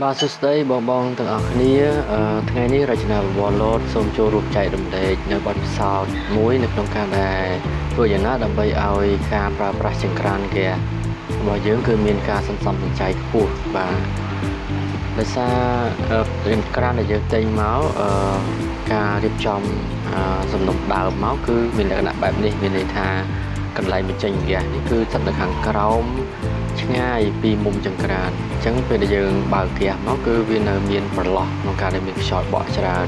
បាទសួស្តីបងបងទាំងអស់គ្នាអឺថ្ងៃនេះរចនាបវរលោតសូមចូលរួមចែករំលែកនៅបទពិសោធន៍មួយនៅក្នុងការដែលធ្វើយ៉ាងណាដើម្បីឲ្យការប្រើប្រាស់ចង្ក្រានហ្គាសរបស់យើងគឺមានការសន្សំសំចៃខ្ពស់បាទដោយសារចង្ក្រានដែលយើងទិញមកការរៀបចំសំណុំដើមមកគឺមានលក្ខណៈបែបនេះមានន័យថាកន្លែងបញ្ចេញហ្គាសនេះគឺស្ថិតនៅខាងក្រោមឆ្ងាយពីមុំចង្ក្រានអញ្ចឹងពេលដែលយើងបើកហ្គាសមកគឺវានៅមានប្រឡោះក្នុងការដែលមានខ្យល់បក់ច្រើន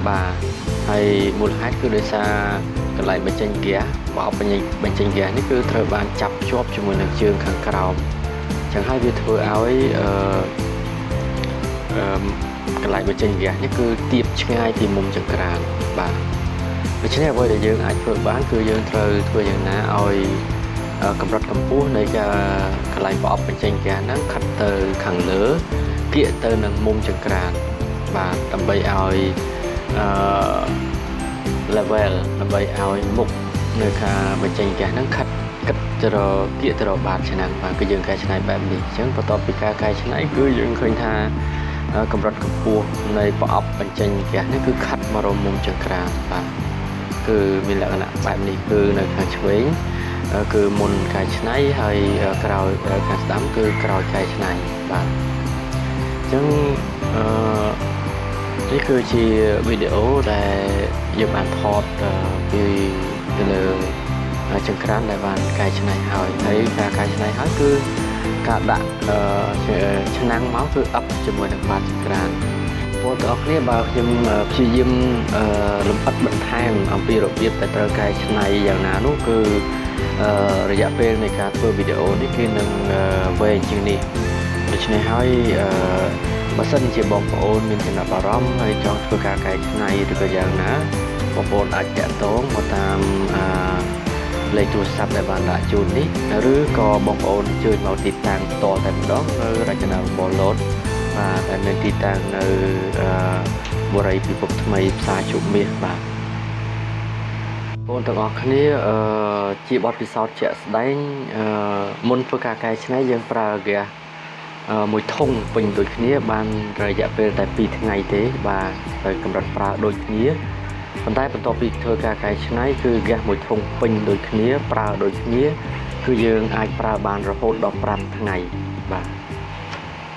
បាទហើយមូលហេតុគឺដោយសារកន្លែងបញ្ចេញហ្គាសបោកបញ្ចេញបញ្ចេញហ្គាសនេះគឺត្រូវបានចាប់ភ្ជាប់ជាមួយនឹងជើងខាងក្រោមអញ្ចឹងហើយវាធ្វើឲ្យអឺអឺកន្លែងបញ្ចេញហ្គាសនេះគឺទៀបឆ្ងាយពីមុំចង្ក្រានបាទដូច្នេះអ្វីដែលយើងអាចធ្វើបានគឺយើងត្រូវធ្វើយ៉ាងណាឲ្យកម្រិតកម្ពស់នៃការកន្លែងប្រអប់បញ្ចេញហ្គាសហ្នឹងខិតទៅខាងលើគៀកទៅនឹងមុំចង្ក្រានបាទដើម្បីឲ្យអឺ level ដើម្បីឲ្យមុខនៅខាងបញ្ចេញហ្គាសហ្នឹងខិតគិតទៅរកគៀកទៅរកបាតឆ្នាំងបាទគឺយើងកែច្នៃបែបនេះអញ្ចឹងបន្ទាប់ពីការកែច្នៃគឺយើងឃើញថាកម្រិតកម្ពស់នៃប្រអប់បញ្ចេញហ្គាសនេះគឺខិតមករកមុំចង្ក្រានបាទគឺមានលក្ខណៈបែបនេះគឺនៅខាងឆ្វេងគឺមុនកែច្នៃហើយក្រោយខាងស្ដាំគឺក្រោយកែច្នៃបាទអញ្ចឹងអឺនេះគឺជាវីដេអូដែលយើងបានថតពីទៅលើចង្ក្រានដែលបានកែច្នៃហើយហើយការកែច្នៃហើយគឺការដាក់ឆ្នាំងមកគឺអឹបជាមួយនឹងបាតចង្ក្រានបងប្អូនទាំងអស់គ្នាបើខ្ញុំព្យាយាមលម្អិតបន្ថែមអំពីរបៀបដែលត្រូវកែច្នៃយ៉ាងណានោះគឺរយៈពេលនៃការធ្វើវីដេអូនេះគឺនឹងវែងជាងនេះដូច្នេះហើយបើសិនជាបងប្អូនមានចំណាប់អារម្មណ៍ហើយចង់ធ្វើការកែច្នៃឬក៏យ៉ាងណាបងប្អូនអាចទាក់ទងមកតាមអឺលេខទូរស័ព្ទដែលបានដាក់ជូននេះឬក៏បងប្អូនអញ្ជើញមកទីតាំងផ្ទាល់តែម្ដងនៅរចនាបលូតបាទដែលមានទីតាំងនៅអឺបុរីពិភពថ្មីផ្សារជុំមាសបាទបងទាំងអស់គ្នាអឺជាបទពិសោធន៍ជាក់ស្ដែងអឺមុនធ្វើការកែច្នៃយើងប្រើហ្គាសមួយធុងពេញដូចគ្នាបានរយៈពេលតែ2ថ្ងៃទេបាទហើយកម្រិតប្រើដូចគ្នាប៉ុន្តែបន្ទាប់ពីធ្វើការកែច្នៃគឺហ្គាសមួយធុងពេញដូចគ្នាប្រើដូចគ្នាគឺយើងអាចប្រើបានរហូតដល់5ថ្ងៃបាទ។